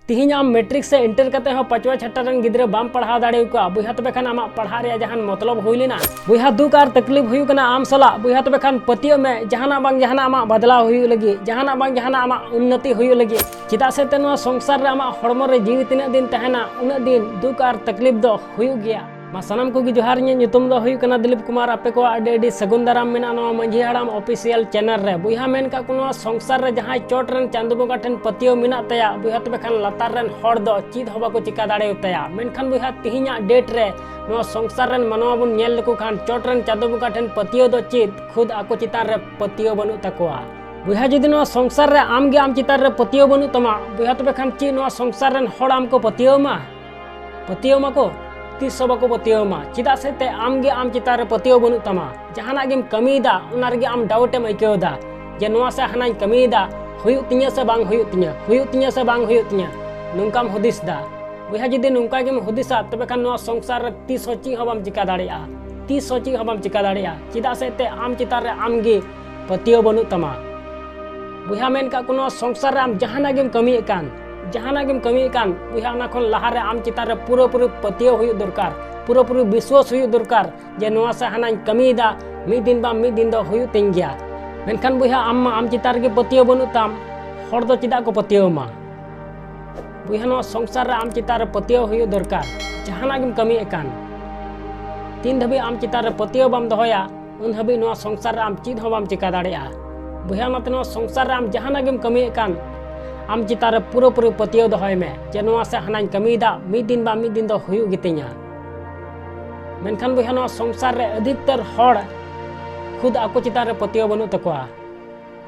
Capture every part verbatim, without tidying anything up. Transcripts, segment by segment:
ᱛᱤᱦᱤᱧ ᱟᱢ ᱢᱮᱴᱨᱤᱠ ᱥᱮ ᱤᱱᱴᱟᱨ ᱠᱟᱛᱮ ᱦᱚᱸ ᱯᱟᱸᱪᱣᱟ ᱪᱷᱟᱴᱟ ᱨᱮᱱ ᱜᱤᱫᱽᱨᱟᱹ ᱵᱟᱢ ᱯᱟᱲᱦᱟᱣ ᱫᱟᱲᱮ ᱟᱠᱚᱣᱟ, ᱵᱚᱭᱦᱟ, ᱛᱚᱵᱮ ᱠᱷᱟᱱ ᱟᱢᱟᱜ ᱯᱟᱲᱦᱟᱜ ᱨᱮᱭᱟᱜ ᱡᱟᱦᱟᱱ ᱢᱚᱛᱞᱚᱵ ᱦᱩᱭ ᱞᱮᱱᱟ? ᱵᱚᱭᱦᱟ, ᱫᱩᱠ ᱟᱨ ᱛᱟᱠᱞᱤᱯ ᱦᱩᱭᱩᱜ ᱠᱟᱱᱟ ᱟᱢ ᱥᱟᱞᱟᱜ, ᱵᱚᱭᱦᱟ, ᱛᱚᱵᱮ ᱠᱷᱟᱱ ᱯᱟᱹᱛᱭᱟᱹᱣ ᱢᱮ, ᱡᱟᱦᱟᱱᱟᱜ ᱵᱟᱝ ᱡᱟᱦᱟᱱᱟᱜ ᱟᱢᱟᱜ ᱵᱟᱫᱞᱟᱣ ᱦᱩᱭᱩᱜ ᱞᱟᱹᱜᱤᱫ, ᱡᱟᱦᱟᱱᱟᱜ ᱵᱟᱝ ᱡᱟᱦᱟᱱᱟᱜ ᱟᱢᱟᱜ ᱩᱱᱱᱚᱛᱤ ᱦᱩᱭᱩᱜ ᱞᱟᱹᱜᱤᱫ᱾ ᱪᱮᱫᱟᱜ ᱥᱮ ᱛᱮ ᱱᱚᱣᱟ ᱥᱚᱝᱥᱟᱨ ᱨᱮ ᱟᱢᱟᱜ ᱦᱚᱲᱢᱚ ᱨᱮ ᱡᱤᱣᱤ ᱛᱤᱱᱟᱹᱜ ᱫᱤᱱ ᱛᱟᱦᱮᱱᱟ, ᱩᱱᱟᱹᱜ ᱫᱤᱱ ᱫᱩᱠ ᱟᱨ ᱛᱟᱠᱞᱤᱯ ᱫᱚ ᱦᱩᱭᱩᱜ ᱜᱮᱭᱟ᱾ ᱢᱟ ᱥᱟᱱᱟᱢ ᱠᱚᱜᱮ ᱡᱚᱦᱟᱨ, ᱤᱧᱟᱹᱜ ᱧᱩᱛᱩᱢ ᱫᱚ ᱦᱩᱭᱩᱜ ᱠᱟᱱᱟ ᱫᱤᱞᱤᱯ ᱠᱩᱢᱟᱨ᱾ ᱟᱯᱮ ᱠᱚᱣᱟᱜ ᱟᱹᱰᱤ ᱟᱹᱰᱤ ᱥᱟᱹᱜᱩᱱ ᱫᱟᱨᱟᱢ ᱢᱮᱱᱟᱜᱼᱟ ᱱᱚᱣᱟ ᱢᱟᱹᱡᱷᱤ ᱦᱟᱲᱟᱢ ᱚᱯᱷᱤᱥᱤᱭᱟᱞ ᱪᱮᱱᱮᱞ ᱨᱮ᱾ ᱵᱚᱭᱦᱟ, ᱢᱮᱱ ᱠᱟᱜ ᱠᱚ, ᱱᱚᱣᱟ ᱥᱚᱝᱥᱟᱨ ᱨᱮ ᱡᱟᱦᱟᱸᱭ ᱪᱚᱴ ᱨᱮᱱ ᱪᱟᱸᱫᱚ ᱵᱚᱸᱜᱟ ᱴᱷᱮᱱ ᱯᱟᱹᱛᱭᱟᱹᱣ ᱢᱮᱱᱟᱜ ᱛᱟᱭᱟ, ᱵᱚᱭᱦᱟ, ᱛᱚᱵᱮ ᱠᱷᱟᱱ ᱞᱟᱛᱟᱨ ᱨᱮᱱ ᱦᱚᱲ ᱫᱚ ᱪᱮᱫ ᱦᱚᱸ ᱵᱟᱠᱚ ᱪᱤᱠᱟ ᱫᱟᱲᱮᱭᱟᱛᱟᱭᱟ᱾ ᱢᱮᱱᱠᱷᱟᱱ ᱵᱚᱭᱦᱟ, ᱛᱤᱦᱤᱧᱟᱜ ᱰᱮᱴ ᱨᱮ ᱱᱚᱣᱟ ᱥᱚᱝᱥᱟᱨ ᱨᱮᱱ ᱢᱟᱱᱣᱟ ᱵᱚᱱ ᱧᱮᱞ ᱞᱮᱠᱚ ᱠᱷᱟᱱ ᱪᱚᱴ ᱨᱮᱱ ᱪᱟᱸᱫᱚ ᱵᱚᱸᱜᱟ ᱴᱷᱮᱱ ᱯᱟᱹᱛᱭᱟᱹᱣ ᱫᱚ ᱪᱮᱫ, ᱠᱷᱩᱫ ᱟᱠᱚ ᱪᱮᱛᱟᱱ ᱨᱮ ᱯᱟᱹᱛᱭᱟᱹᱣ ᱵᱟᱹᱱᱩᱜ ᱛᱟᱠᱚᱣᱟ᱾ ᱵᱚᱭᱦᱟ, ᱡᱩᱫᱤ ᱱᱚᱣᱟ ᱥᱚᱝᱥᱟᱨ ᱨᱮ ᱟᱢ ᱜᱮ ᱟᱢ ᱪᱮᱛᱟᱱ ᱨᱮ ᱯᱟᱹᱛᱭᱟᱹᱣ ᱵᱟᱹᱱᱩᱜ ᱛᱟᱢᱟ, ᱵᱚᱭᱦᱟ, ᱛᱚᱵᱮ ᱠᱷᱟᱱ ᱪᱮᱫ ᱱᱚᱣᱟ ᱥᱚᱝᱥᱟᱨ ᱨᱮᱱ ᱦᱚᱲ ᱟᱢ ᱠᱚ ᱯᱟᱹᱛᱭᱟᱹᱣ ᱟᱢᱟ? ᱯᱟᱹᱛᱭᱟᱹᱣ ᱢᱟᱠᱚ? ᱛᱤᱥ ᱦᱚᱸ ᱵᱟᱠᱚ ᱯᱟᱹᱛᱭᱟᱹᱣ ᱟᱢᱟ᱾ ᱪᱮᱫᱟᱜ ᱥᱮ ᱛᱮ ᱟᱢ ᱜᱮ ᱟᱢ ᱪᱮᱛᱟᱱ ᱨᱮ ᱯᱟᱹᱛᱭᱟᱹᱣ ᱵᱟᱹᱱᱩᱜ ᱛᱟᱢᱟ᱾ ᱡᱟᱦᱟᱱᱟᱜ ᱜᱮᱢ ᱠᱟᱹᱢᱤᱭᱮᱫᱟ, ᱚᱱᱟ ᱨᱮᱜᱮ ᱟᱢ ᱰᱟᱣᱩᱴ ᱮᱢ ᱟᱹᱭᱠᱟᱹᱣ ᱮᱫᱟ ᱡᱮ ᱱᱚᱣᱟ ᱥᱮ ᱦᱟᱱᱟᱧ ᱠᱟᱹᱢᱤᱭᱮᱫᱟ, ᱦᱩᱭᱩᱜ ᱛᱤᱧᱟᱹ ᱥᱮ ᱵᱟᱝ ᱦᱩᱭᱩᱜ ᱛᱤᱧᱟᱹ, ᱦᱩᱭᱩᱜ ᱛᱤᱧᱟᱹ ᱥᱮ ᱵᱟᱝ ᱦᱩᱭᱩᱜ ᱛᱤᱧᱟᱹ, ᱱᱚᱝᱠᱟᱢ ᱦᱩᱫᱤᱥ ᱮᱫᱟ᱾ ᱵᱚᱭᱦᱟ, ᱡᱩᱫᱤ ᱱᱚᱝᱠᱟ ᱜᱮᱢ ᱦᱩᱫᱤᱥᱟ, ᱛᱚᱵᱮ ᱠᱷᱟᱱ ᱱᱚᱣᱟ ᱥᱚᱝᱥᱟᱨ ᱨᱮ ᱛᱤᱥ ᱦᱚᱸ ᱪᱮᱫ ᱦᱚᱸ ᱵᱟᱢ ᱪᱤᱠᱟ ᱫᱟᱲᱮᱭᱟᱜᱼᱟ, ᱛᱤᱥ ᱦᱚᱸ ᱪᱮᱫ ᱦᱚᱸ ᱵᱟᱢ ᱪᱤᱠᱟ ᱫᱟᱲᱮᱭᱟᱜᱼᱟ᱾ ᱪᱮᱫᱟᱜ ᱥᱮ ᱛᱮ ᱟᱢ ᱪᱮᱛᱟᱱ ᱨᱮ ᱟᱢ ᱜᱮ ᱯᱟᱹᱛᱭᱟᱹᱣ ᱵᱟᱹᱱᱩᱜ ᱛᱟᱢᱟ᱾ ᱵᱚᱭᱦᱟ, ᱢᱮᱱ ᱠᱟᱜ ᱠᱚ, ᱱᱚᱣᱟ ᱥᱚᱝᱥᱟᱨ ᱨᱮ ᱟᱢ ᱡᱟᱦᱟᱱᱟᱜ ᱜᱮᱢ ᱠᱟᱹᱢᱤᱭᱮᱫ ᱠᱟᱱ, ᱡᱟᱦᱟᱱᱟᱜ ᱜᱮᱢ ᱠᱟᱹᱢᱤᱭᱮᱫ ᱠᱟᱱ, ᱵᱚᱭᱦᱟ, ᱚᱱᱟ ᱠᱷᱚᱱ ᱞᱟᱦᱟ ᱨᱮ ᱟᱢ ᱪᱮᱛᱟᱱ ᱨᱮ ᱯᱩᱨᱟᱹᱯᱩᱨᱤ ᱯᱟᱹᱛᱭᱟᱹᱣ ᱦᱩᱭᱩᱜ ᱫᱚᱨᱠᱟᱨ, ᱯᱩᱨᱟᱹᱯᱩᱨᱤ ᱵᱤᱥᱣᱟᱥ ᱦᱩᱭᱩᱜ ᱫᱚᱨᱠᱟᱨ ᱡᱮ ᱱᱚᱣᱟ ᱥᱮ ᱦᱟᱱᱟᱧ ᱠᱟᱹᱢᱤᱭᱮᱫᱟ, ᱢᱤᱫ ᱫᱤᱱ ᱵᱟᱝ ᱢᱤᱫ ᱫᱤᱱ ᱫᱚ ᱦᱩᱭᱩᱜ ᱛᱤᱧ ᱜᱮᱭᱟ᱾ ᱢᱮᱱᱠᱷᱟᱱ ᱵᱚᱭᱦᱟ, ᱟᱢ ᱢᱟ ᱟᱢ ᱪᱮᱛᱟᱱ ᱨᱮᱜᱮ ᱯᱟᱹᱛᱭᱟᱹᱣ ᱵᱟᱹᱱᱩᱜ ᱛᱟᱢ, ᱦᱚᱲ ᱫᱚ ᱪᱮᱫᱟᱜ ᱠᱚ ᱯᱟᱹᱛᱭᱟᱹᱣ ᱟᱢᱟ? ᱵᱚᱭᱦᱟ, ᱱᱚᱣᱟ ᱥᱚᱝᱥᱟᱨ ᱨᱮ ᱟᱢ ᱪᱮᱛᱟᱱ ᱨᱮ ᱯᱟᱹᱛᱭᱟᱹᱣ ᱦᱩᱭᱩᱜ ᱫᱚᱨᱠᱟᱨ᱾ ᱡᱟᱦᱟᱱᱟᱜ ᱜᱮᱢ ᱠᱟᱹᱢᱤᱭᱮᱫ ᱠᱟᱱ, ᱛᱤᱱ ᱫᱷᱟᱹᱵᱤᱡ ᱟᱢ ᱪᱮᱛᱟᱱ ᱨᱮ ᱯᱟᱹᱛᱭᱟᱹᱣ ᱵᱟᱢ ᱫᱚᱦᱚᱭᱟ, ᱩᱱ ᱦᱟᱹᱵᱤᱡ ᱱᱚᱣᱟ ᱥᱚᱝᱥᱟᱨ ᱨᱮ ᱟᱢ ᱪᱮᱫ ᱦᱚᱸ ᱵᱟᱢ ᱪᱮᱠᱟ ᱫᱟᱲᱮᱭᱟᱜᱼᱟ᱾ ᱵᱚᱭᱦᱟ, ᱚᱱᱟᱛᱮ ᱱᱚᱣᱟ ᱥᱚᱝᱥᱟᱨ ᱨᱮ ᱟᱢ ᱡᱟᱦᱟᱱᱟᱜ ᱜᱮᱢ ᱠᱟᱹᱢᱤᱭᱮᱫ ᱠᱟᱱ, ᱟᱢ ᱪᱮᱛᱟᱱ ᱨᱮ ᱯᱩᱨᱟᱹᱯᱩᱨᱤ ᱯᱟᱹᱛᱭᱟᱹᱣ ᱫᱚᱦᱚᱭ ᱢᱮ ᱡᱮ ᱱᱚᱣᱟ ᱥᱮ ᱦᱟᱱᱟᱧ ᱠᱟᱹᱢᱤᱭᱮᱫᱟ, ᱢᱤᱫ ᱫᱤᱱ ᱵᱟᱝ ᱢᱤᱫ ᱫᱤᱱ ᱫᱚ ᱦᱩᱭᱩᱜ ᱜᱮᱛᱤᱧᱟ᱾ ᱢᱮᱱᱠᱷᱟᱱ ᱵᱚᱭᱦᱟ, ᱱᱚᱣᱟ ᱥᱚᱝᱥᱟᱨ ᱨᱮ ᱟᱹᱰᱤ ᱩᱛᱟᱹᱨ ᱦᱚᱲ ᱠᱷᱩᱫ ᱟᱠᱚ ᱪᱮᱛᱟᱱ ᱨᱮ ᱯᱟᱹᱛᱭᱟᱹᱣ ᱵᱟᱹᱱᱩᱜ ᱛᱟᱠᱚᱣᱟ᱾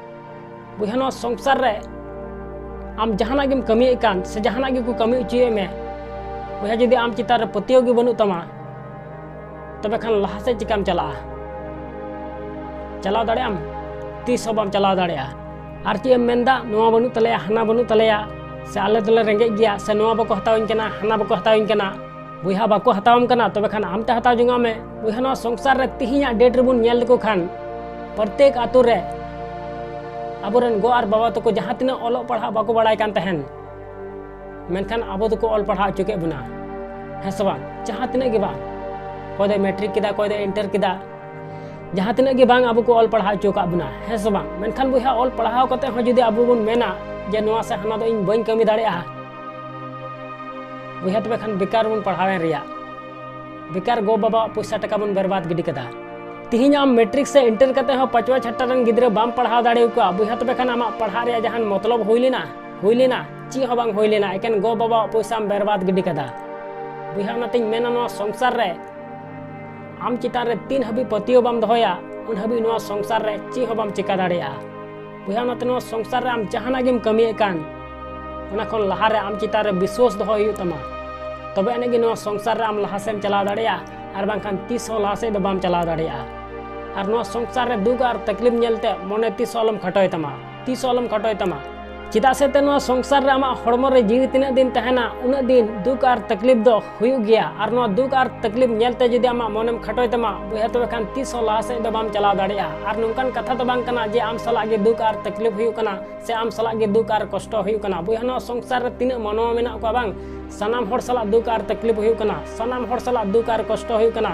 ᱵᱚᱭᱦᱟ, ᱱᱚᱣᱟ ᱥᱚᱝᱥᱟᱨ ᱨᱮ ᱟᱢ ᱡᱟᱦᱟᱱᱟᱜ ᱜᱮᱢ ᱠᱟᱹᱢᱤᱭᱮᱫ ᱠᱟᱱ ᱥᱮ ᱡᱟᱦᱟᱱᱟᱜ ᱜᱮᱠᱚ ᱠᱟᱹᱢᱤ ᱦᱚᱪᱚᱭᱮᱫ ᱢᱮ, ᱵᱚᱭᱦᱟ, ᱡᱩᱫᱤ ᱟᱢ ᱪᱮᱛᱟᱱ ᱨᱮ ᱯᱟᱹᱛᱭᱟᱹᱣ ᱜᱮ ᱵᱟᱹᱱᱩᱜ ᱛᱟᱢᱟ, ᱛᱚᱵᱮ ᱠᱷᱟᱱ ᱞᱟᱦᱟ ᱥᱮᱫ ᱪᱤᱠᱟᱢ ᱪᱟᱞᱟᱜᱼᱟ? ᱪᱟᱞᱟᱣ ᱫᱟᱲᱮᱭᱟᱜ ᱟᱢ? ᱛᱤᱥ ᱦᱚᱸ ᱵᱟᱢ ᱪᱟᱞᱟᱣ ᱫᱟᱲᱮᱭᱟᱜᱼᱟ᱾ ᱟᱨ ᱪᱮᱫ ᱮᱢ ᱢᱮᱱᱫᱟ, ᱱᱚᱣᱟ ᱵᱟᱹᱱᱩᱜ ᱛᱟᱞᱮᱭᱟ, ᱦᱟᱱᱟ ᱵᱟᱹᱱᱩᱜ ᱛᱟᱞᱮᱭᱟ, ᱥᱮ ᱟᱞᱮ ᱫᱚᱞᱮ ᱨᱮᱸᱜᱮᱡ ᱜᱮᱭᱟ, ᱥᱮ ᱱᱚᱣᱟ ᱵᱟᱠᱚ ᱦᱟᱛᱟᱣᱟᱹᱧ ᱠᱟᱱᱟ, ᱦᱟᱱᱟ ᱵᱟᱠᱚ ᱦᱟᱛᱟᱣᱟᱹᱧ ᱠᱟᱱᱟ᱾ ᱵᱚᱭᱦᱟ, ᱵᱟᱠᱚ ᱦᱟᱛᱟᱣᱟᱢ ᱠᱟᱱᱟ, ᱛᱚᱵᱮ ᱠᱷᱟᱱ ᱟᱢ ᱛᱮ ᱦᱟᱛᱟᱣ ᱡᱚᱝᱟᱜ ᱢᱮ᱾ ᱵᱚᱭᱦᱟ, ᱱᱚᱣᱟ ᱥᱚᱝᱥᱟᱨ ᱨᱮ ᱛᱤᱦᱤᱧᱟᱜ ᱰᱮᱴ ᱨᱮᱵᱚᱱ ᱧᱮᱞ ᱞᱮᱠᱚ ᱠᱷᱟᱱ, ᱯᱨᱚᱛᱮᱠ ᱟᱛᱳ ᱨᱮ ᱟᱵᱚᱨᱮᱱ ᱜᱚ ᱟᱨ ᱵᱟᱵᱟ ᱛᱟᱠᱚ ᱡᱟᱦᱟᱸ ᱛᱤᱱᱟᱹᱜ ᱚᱞᱚᱜ ᱯᱟᱲᱦᱟᱜ ᱵᱟᱠᱚ ᱵᱟᱲᱟᱭ ᱠᱟᱱ ᱛᱟᱦᱮᱱ, ᱢᱮᱱᱠᱷᱟᱱ ᱟᱵᱚ ᱫᱚᱠᱚ ᱚᱞ ᱯᱟᱲᱦᱟᱣ ᱦᱚᱪᱚ ᱠᱮᱫ ᱵᱚᱱᱟ, ᱦᱮᱸ ᱥᱮ ᱵᱟᱝ? ᱡᱟᱦᱟᱸ ᱛᱤᱱᱟᱹᱜ ᱜᱮ ᱵᱟᱝ, ᱚᱠᱚᱭ ᱫᱚᱭ ᱢᱮᱴᱨᱤᱠ ᱠᱮᱫᱟ, ᱚᱠᱚᱭ ᱫᱚᱭ ᱤᱱᱴᱟᱨ ᱠᱮᱫᱟ, ᱡᱟᱦᱟᱸ ᱛᱤᱱᱟᱹᱜ ᱜᱮ ᱵᱟᱝ ᱟᱵᱚ ᱠᱚ ᱚᱞ ᱯᱟᱲᱦᱟᱣ ᱦᱚᱪᱚ ᱟᱠᱟᱫ ᱵᱚᱱᱟ, ᱦᱮᱸ ᱥᱮ ᱵᱟᱝ? ᱢᱮᱱᱠᱷᱟᱱ ᱵᱚᱭᱦᱟ, ᱚᱞ ᱯᱟᱲᱦᱟᱣ ᱠᱟᱛᱮ ᱦᱚᱸ ᱡᱩᱫᱤ ᱟᱵᱚ ᱵᱚᱱ ᱢᱮᱱᱟ ᱡᱮ ᱱᱚᱣᱟ ᱥᱮ ᱦᱟᱱᱟ ᱫᱚ ᱤᱧ ᱵᱟᱹᱧ ᱠᱟᱹᱢᱤ ᱫᱟᱲᱮᱭᱟᱜᱼᱟ, ᱵᱚᱭᱦᱟ, ᱛᱚᱵᱮ ᱠᱷᱟᱱ ᱵᱮᱠᱟᱨ ᱵᱚᱱ ᱯᱟᱲᱦᱟᱣᱮᱱ ᱨᱮᱭᱟᱜ, ᱵᱮᱠᱟᱨ ᱜᱚ ᱵᱟᱵᱟᱣᱟᱜ ᱯᱚᱭᱥᱟ ᱴᱟᱠᱟ ᱵᱚᱱ ᱵᱮᱨᱵᱟᱫ ᱜᱤᱰᱤ ᱠᱟᱫᱟ᱾ ᱛᱤᱦᱤᱧ ᱟᱢ ᱢᱮᱴᱨᱤᱠ ᱥᱮ ᱤᱱᱴᱟᱨ ᱠᱟᱛᱮ ᱦᱚᱸ ᱯᱟᱸᱪᱣᱟ ᱪᱷᱟᱴᱟ ᱨᱮᱱ ᱜᱤᱫᱽᱨᱟᱹ ᱵᱟᱢ ᱯᱟᱲᱦᱟᱣ ᱫᱟᱲᱮ ᱟᱠᱚᱣᱟ, ᱵᱚᱭᱦᱟ, ᱛᱚᱵᱮ ᱠᱷᱟᱱ ᱟᱢᱟᱜ ᱯᱟᱲᱦᱟᱜ ᱨᱮᱭᱟᱜ ᱡᱟᱦᱟᱱ ᱢᱚᱛᱞᱚᱵ ᱦᱩᱭ ᱞᱮᱱᱟ? ᱦᱩᱭ ᱞᱮᱱᱟ? ᱪᱮᱫ ᱦᱚᱸ ᱵᱟᱝ ᱦᱩᱭ ᱞᱮᱱᱟ, ᱮᱠᱮᱱ ᱜᱚ ᱵᱟᱵᱟᱣᱟᱜ ᱯᱚᱭᱥᱟᱢ ᱵᱮᱨᱵᱟᱫ ᱜᱤᱰᱤ ᱠᱟᱫᱟ᱾ ᱵᱚᱭᱦᱟ, ᱚᱱᱟᱛᱤᱧ ᱢᱮᱱᱟ, ᱱᱚᱣᱟ ᱥᱚᱝᱥᱟᱨ ᱨᱮ ᱟᱢ ᱪᱮᱛᱟᱱ ᱨᱮ ᱛᱤᱱ ᱦᱟᱹᱵᱤᱡ ᱯᱟᱹᱛᱭᱟᱹᱣ ᱵᱟᱢ ᱫᱚᱦᱚᱭᱟ, ᱩᱱ ᱦᱟᱹᱵᱤᱡ ᱱᱚᱣᱟ ᱥᱚᱝᱥᱟᱨ ᱨᱮ ᱪᱮᱫ ᱦᱚᱸ ᱵᱟᱢ ᱪᱮᱠᱟ ᱫᱟᱲᱮᱭᱟᱜᱼᱟ᱾ ᱵᱚᱭᱦᱟ, ᱚᱱᱟᱛᱮ ᱱᱚᱣᱟ ᱥᱚᱝᱥᱟᱨ ᱨᱮ ᱟᱢ ᱡᱟᱦᱟᱱᱟᱜ ᱜᱮᱢ ᱠᱟᱹᱢᱤᱭᱮᱫ ᱠᱟᱱ, ᱚᱱᱟ ᱠᱷᱚᱱ ᱞᱟᱦᱟᱨᱮ ᱟᱢ ᱪᱮᱛᱟᱱ ᱨᱮ ᱵᱤᱥᱣᱟᱥ ᱫᱚᱦᱚ ᱦᱩᱭᱩᱜ ᱛᱟᱢᱟ᱾ ᱛᱚᱵᱮ ᱟᱹᱱᱤᱡ ᱜᱮ ᱱᱚᱣᱟ ᱥᱚᱝᱥᱟᱨ ᱨᱮ ᱟᱢ ᱞᱟᱦᱟ ᱥᱮᱫ ᱮᱢ ᱪᱟᱞᱟᱣ ᱫᱟᱲᱮᱭᱟᱜᱼᱟ, ᱟᱨ ᱵᱟᱝᱠᱷᱟᱱ ᱛᱤᱥ ᱦᱚᱸ ᱞᱟᱦᱟ ᱥᱮᱫ ᱫᱚ ᱵᱟᱢ ᱪᱟᱞᱟᱣ ᱫᱟᱲᱮᱭᱟᱜᱼᱟ᱾ ᱟᱨ ᱱᱚᱣᱟ ᱥᱚᱝᱥᱟᱨ ᱨᱮ ᱫᱩᱠ ᱟᱨ ᱛᱟᱠᱞᱤᱯ ᱧᱮᱞᱛᱮ ᱢᱚᱱᱮ ᱛᱤᱥ ᱦᱚᱸ ᱟᱞᱚᱢ ᱠᱷᱟᱴᱚᱭ ᱛᱟᱢᱟ, ᱛᱤᱥ ᱦᱚᱸ ᱟᱞᱚᱢ ᱠᱷᱟᱴᱚᱭ ᱛᱟᱢᱟ᱾ ᱪᱮᱫᱟᱜ ᱥᱮ ᱛᱮ ᱱᱚᱣᱟ ᱥᱚᱝᱥᱟᱨ ᱨᱮ ᱟᱢᱟᱜ ᱦᱚᱲᱢᱚ ᱨᱮ ᱡᱤᱣᱤ ᱛᱤᱱᱟᱹᱜ ᱫᱤᱱ ᱛᱟᱦᱮᱱᱟ, ᱩᱱᱟᱹᱜ ᱫᱤᱱ ᱫᱩᱠ ᱟᱨ ᱛᱟᱠᱞᱤᱯ ᱫᱚ ᱦᱩᱭᱩᱜ ᱜᱮᱭᱟ᱾ ᱟᱨ ᱱᱚᱣᱟ ᱫᱩᱠ ᱟᱨ ᱛᱟᱠᱞᱤᱯ ᱧᱮᱞᱛᱮ ᱡᱩᱫᱤ ᱟᱢᱟᱜ ᱢᱚᱱᱮᱢ ᱠᱷᱟᱴᱚᱭ ᱛᱟᱢᱟ, ᱵᱚᱭᱦᱟ, ᱛᱚᱵᱮ ᱠᱷᱟᱱ ᱛᱤᱥ ᱦᱚᱸ ᱞᱟᱦᱟ ᱥᱮᱫ ᱫᱚ ᱵᱟᱢ ᱪᱟᱞᱟᱣ ᱫᱟᱲᱮᱭᱟᱜᱼᱟ᱾ ᱟᱨ ᱱᱚᱝᱠᱟᱱ ᱠᱟᱛᱷᱟ ᱫᱚ ᱵᱟᱝ ᱠᱟᱱᱟ ᱡᱮ ᱟᱢ ᱥᱟᱞᱟᱜ ᱜᱮ ᱫᱩᱠ ᱟᱨ ᱛᱟᱠᱞᱤᱯ ᱦᱩᱭᱩᱜ ᱠᱟᱱᱟ ᱥᱮ ᱟᱢ ᱥᱟᱞᱟᱜ ᱜᱮ ᱫᱩᱠ ᱟᱨ ᱠᱚᱥᱴᱚ ᱦᱩᱭᱩᱜ ᱠᱟᱱᱟ᱾ ᱵᱚᱭᱦᱟ, ᱱᱚᱣᱟ ᱥᱚᱝᱥᱟᱨ ᱨᱮ ᱛᱤᱱᱟᱹᱜ ᱢᱟᱱᱣᱟ ᱢᱮᱱᱟᱜ ᱠᱚᱣᱟ ᱵᱟᱝ, ᱥᱟᱱᱟᱢ ᱦᱚᱲ ᱥᱟᱞᱟᱜ ᱫᱩᱠ ᱟᱨ ᱛᱟᱠᱞᱤᱯ ᱦᱩᱭᱩᱜ ᱠᱟᱱᱟ, ᱥᱟᱱᱟᱢ ᱦᱚᱲ ᱥᱟᱞᱟᱜ ᱫᱩᱠ ᱟᱨ ᱠᱚᱥᱴᱚ ᱦᱩᱭᱩᱜ ᱠᱟᱱᱟ᱾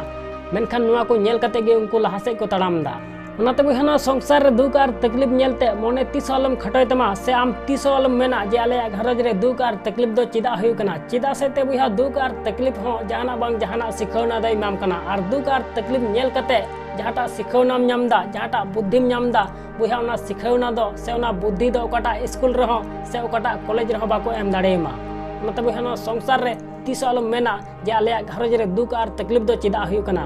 ᱢᱮᱱᱠᱷᱟᱱ ᱱᱚᱣᱟ ᱠᱚ ᱧᱮᱞ ᱠᱟᱛᱮ ᱜᱮ ᱩᱱᱠᱩ ᱞᱟᱦᱟ ᱥᱮᱫ ᱠᱚ ᱛᱟᱲᱟᱢ ᱮᱫᱟ᱾ ᱚᱱᱟᱛᱮ ᱵᱚᱭᱦᱟ, ᱱᱚᱣᱟ ᱥᱚᱝᱥᱟᱨ ᱨᱮ ᱫᱩᱠ ᱟᱨ ᱛᱟᱠᱞᱤᱯ ᱧᱮᱞᱛᱮ ᱢᱚᱱᱮ ᱛᱤᱥ ᱦᱚᱸ ᱟᱞᱚᱢ ᱠᱷᱟᱴᱚᱭ ᱛᱟᱢᱟ, ᱥᱮ ᱟᱢ ᱛᱤᱥ ᱦᱚᱸ ᱟᱞᱚᱢ ᱢᱮᱱᱟ ᱡᱮ ᱟᱞᱮᱭᱟᱜ ᱜᱷᱟᱨᱚᱸᱡᱽ ᱨᱮ ᱫᱩᱠ ᱟᱨ ᱛᱟᱠᱞᱤᱯ ᱫᱚ ᱪᱮᱫᱟᱜ ᱦᱩᱭᱩᱜ ᱠᱟᱱᱟ᱾ ᱪᱮᱫᱟᱜ ᱥᱮ ᱛᱮ ᱵᱚᱭᱦᱟ, ᱫᱩᱠ ᱟᱨ ᱛᱟᱠᱞᱤᱯ ᱦᱚᱸ ᱡᱟᱦᱟᱱᱟᱜ ᱵᱟᱝ ᱡᱟᱦᱟᱱᱟᱜ ᱥᱤᱠᱷᱟᱹᱣᱱᱟ ᱫᱚᱭ ᱮᱢᱟᱢ ᱠᱟᱱᱟ᱾ ᱟᱨ ᱫᱩᱠ ᱟᱨ ᱛᱟᱠᱞᱤᱯ ᱧᱮᱞ ᱠᱟᱛᱮ ᱡᱟᱦᱟᱸᱴᱟᱜ ᱥᱤᱠᱷᱟᱹᱣᱱᱟᱢ ᱧᱟᱢ ᱮᱫᱟ, ᱡᱟᱦᱟᱸᱴᱟᱜ ᱵᱩᱫᱽᱫᱷᱤᱢ ᱧᱟᱢ ᱮᱫᱟ, ᱵᱚᱭᱦᱟ, ᱚᱱᱟ ᱥᱤᱠᱷᱟᱹᱣᱱᱟ ᱫᱚ ᱥᱮ ᱚᱱᱟ ᱵᱩᱫᱽᱫᱷᱤ ᱫᱚ ᱚᱠᱟᱴᱟᱜ ᱥᱠᱩᱞ ᱨᱮᱦᱚᱸ ᱥᱮ ᱚᱠᱟᱴᱟᱜ ᱠᱚᱞᱮᱡᱽ ᱨᱮᱦᱚᱸ ᱵᱟᱠᱚ ᱮᱢ ᱫᱟᱲᱮᱭᱟᱢᱟ᱾ ᱚᱱᱟᱛᱮ ᱵᱚᱭᱦᱟ, ᱱᱚᱣᱟ ᱥᱚᱝᱥᱟᱨ ᱨᱮ ᱛᱤᱥ ᱦᱚᱸ ᱟᱞᱚᱢ ᱢᱮᱱᱟ ᱡᱮ ᱟᱞᱮᱭᱟᱜ ᱜᱷᱟᱨᱚᱸᱡᱽ ᱨᱮ ᱫᱩᱠ ᱟᱨ ᱛᱟᱠᱞᱤᱯ ᱫᱚ ᱪᱮᱫᱟᱜ ᱦᱩᱭᱩᱜ ᱠᱟᱱᱟ᱾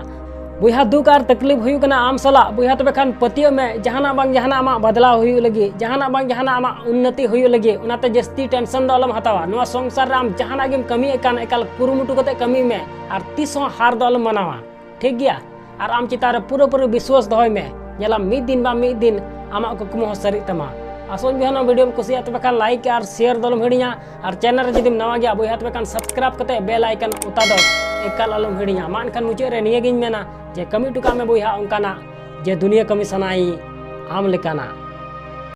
ᱵᱚᱭᱦᱟ, ᱫᱩᱠ ᱟᱨ ᱛᱟᱠᱞᱤᱯ ᱦᱩᱭᱩᱜ ᱠᱟᱱᱟ ᱟᱢ ᱥᱟᱞᱟᱜ, ᱵᱚᱭᱦᱟ, ᱛᱚᱵᱮ ᱠᱷᱟᱱ ᱯᱟᱹᱛᱭᱟᱹᱣ ᱢᱮ, ᱡᱟᱦᱟᱱᱟᱜ ᱵᱟᱝ ᱡᱟᱦᱟᱱᱟᱜ ᱟᱢᱟᱜ ᱵᱟᱫᱞᱟᱣ ᱦᱩᱭᱩᱜ ᱞᱟᱹᱜᱤᱫ, ᱡᱟᱦᱟᱱᱟᱜ ᱵᱟᱝ ᱡᱟᱦᱟᱱᱟᱜ ᱟᱢᱟᱜ ᱩᱱᱱᱚᱛᱤ ᱦᱩᱭᱩᱜ ᱞᱟᱹᱜᱤᱫ᱾ ᱚᱱᱟᱛᱮ ᱡᱟᱹᱥᱛᱤ ᱴᱮᱱᱥᱚᱱ ᱫᱚ ᱟᱞᱚᱢ ᱦᱟᱛᱟᱣᱟ᱾ ᱱᱚᱣᱟ ᱥᱚᱝᱥᱟᱨ ᱨᱮ ᱟᱢ ᱡᱟᱦᱟᱱᱟᱜ ᱜᱮᱢ ᱠᱟᱹᱢᱤᱭᱮᱫ ᱠᱟᱱ, ᱮᱠᱟᱞ ᱠᱩᱨᱩᱢᱩᱴᱩ ᱠᱟᱛᱮ ᱠᱟᱹᱢᱤ ᱢᱮ ᱟᱨ ᱛᱤᱥ ᱦᱚᱸ ᱦᱟᱨ ᱫᱚ ᱟᱞᱚᱢ ᱢᱟᱱᱟᱣᱟ, ᱴᱷᱤᱠ ᱜᱮᱭᱟ? ᱟᱨ ᱟᱢ ᱪᱮᱛᱟᱱ ᱨᱮ ᱯᱩᱨᱟᱹᱯᱩᱨᱤ ᱵᱤᱥᱣᱟᱥ ᱫᱚᱦᱚᱭ ᱢᱮ᱾ ᱧᱮᱞᱟᱢ, ᱢᱤᱫ ᱫᱤᱱ ᱵᱟᱝ ᱢᱤᱫ ᱫᱤᱱ ᱟᱢᱟᱜ ᱠᱩᱠᱢᱩ ᱦᱚᱸ ᱥᱟᱹᱨᱤᱜ ᱛᱟᱢᱟ᱾ ᱟᱥᱚᱜ ᱟᱹᱧ ᱵᱚᱭᱦᱟ, ᱱᱚᱣᱟ ᱵᱷᱤᱰᱤᱭᱳᱢ ᱠᱩᱥᱤᱭᱟᱜᱼᱟ, ᱛᱚᱵᱮ ᱠᱷᱟᱱ ᱞᱟᱭᱤᱠ ᱟᱨ ᱥᱮᱭᱟᱨ ᱫᱚ ᱟᱞᱚᱢ ᱦᱤᱲᱤᱧᱟ᱾ ᱟᱨ ᱪᱮᱱᱮᱞ ᱨᱮ ᱡᱩᱫᱤᱢ ᱱᱟᱣᱟ ᱜᱮᱭᱟ ᱵᱚᱭᱦᱟ, ᱛᱚᱵᱮ ᱠᱷᱟᱱ ᱥᱟᱵᱥᱠᱨᱟᱭᱤᱵ ᱠᱟᱛᱮ ᱵᱮᱞ ᱟᱭᱠᱚᱱ ᱚᱛᱟ ᱫᱚ ᱮᱠᱟᱞ ᱟᱞᱚᱢ ᱦᱤᱲᱤᱧᱟ᱾ ᱢᱟ ᱮᱱᱠᱷᱟᱱ ᱢᱩᱪᱟᱹᱫ ᱨᱮ ᱱᱤᱭᱟᱹᱜᱤᱧ ᱢᱮᱱᱟ ᱡᱮ ᱠᱟᱹᱢᱤ ᱦᱚᱴᱚ ᱠᱟᱜ ᱢᱮ ᱵᱚᱭᱦᱟ ᱚᱱᱠᱟᱱᱟᱜ ᱡᱮ ᱫᱩᱱᱤᱭᱟᱹ ᱠᱟᱹᱢᱤ ᱥᱟᱱᱟᱭ ᱟᱢ ᱞᱮᱠᱟᱱᱟᱜ᱾